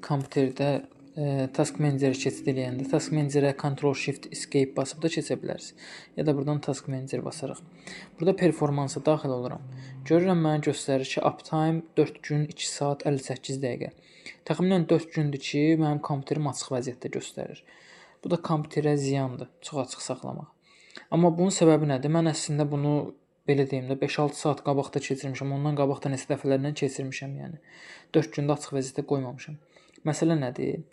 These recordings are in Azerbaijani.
Kompüterdə Task Manager-ə keçid eləyəndə Task Manager-ə Ctrl Shift Escape basıb da keçə bilərsiniz. Ya da buradan Task Manager basaraq. Burada performansa daxil oluram. Görürəm, mənə göstərir ki, uptime 4 gün 2 saat 58 dəqiqə. Təxminən 4 gündür ki, mənim kompüterim açıq vəziyyətdə göstərir. Bu da kompüterə ziyandır, çox açıq saxlamaq. Amma bunun səbəbi nədir? Mən əslində bunu, belə deyim də, 5-6 saat qabaqda keçirmişəm. Ondan qabaq da neçə dəfələrlə keçirmişəm yəni. 4 gündə açıq vəziyyətdə qoymamışam. Məsələ nədir?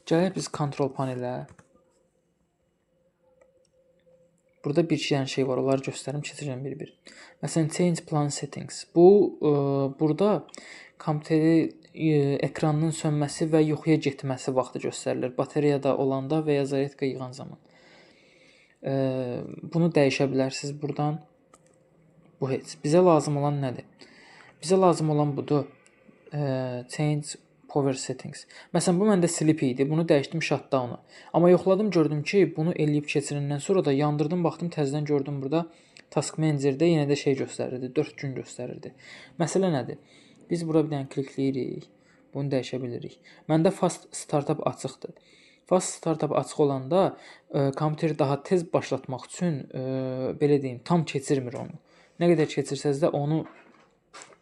Gələk biz kontrol panelə. Burada bir iki dənə şey var, onları göstərim, keçirəcəm bir-bir. Məsələn, Change Plan Settings. Bu, burada kompüteri ekranının sönməsi və yuxuya getməsi vaxtı göstərilir. Batareyada olanda və ya zaryadka yığan zaman. Bunu dəyişə bilərsiniz buradan. Bu heç. Bizə lazım olan nədir? Bizə lazım olan budur. Change Power Settings. Məsələn, bu məndə sleep idi. Bunu dəyişdim shutdown-a. Amma yoxladım, gördüm ki, bunu eləyib keçirəndən sonra da yandırdım, baxdım, təzədən gördüm, burada Task Manager-də yenə də şey göstərirdi, 4 gün göstərirdi. Məsələ nədir? Biz bura bir dənə klikləyirik. Bunu dəyişə bilirik. Məndə Fast Startup açıqdır. Fast Startup açıq olanda kompüteri daha tez başlatmaq üçün, belə deyim, tam keçirmir onu. Nə qədər keçirsəz də onu,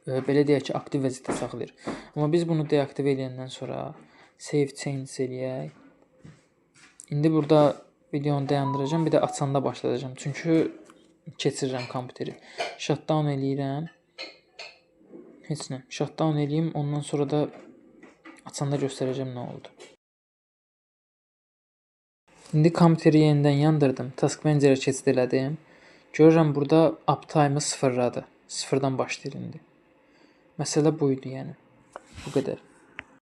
belə deyək ki, aktiv vəziyyətdə saxlayır. Amma biz bunu deaktiv eləyəndən sonra Save Changes eləyək. İndi burada videonu dayandıracağam, bir də açanda başladacağam. Çünki keçirirəm kompüteri. Shutdown eləyirəm. Heç nə. Shutdown eləyim, ondan sonra da açanda göstərəcəm nə oldu. İndi kompüteri yenidən yandırdım. Task Manager-ə keçid elədim. Görürəm, burada uptime-ı sıfırladı. Sıfırdan başlayır indi. Məsələ bu idi yəni. Bu qədər.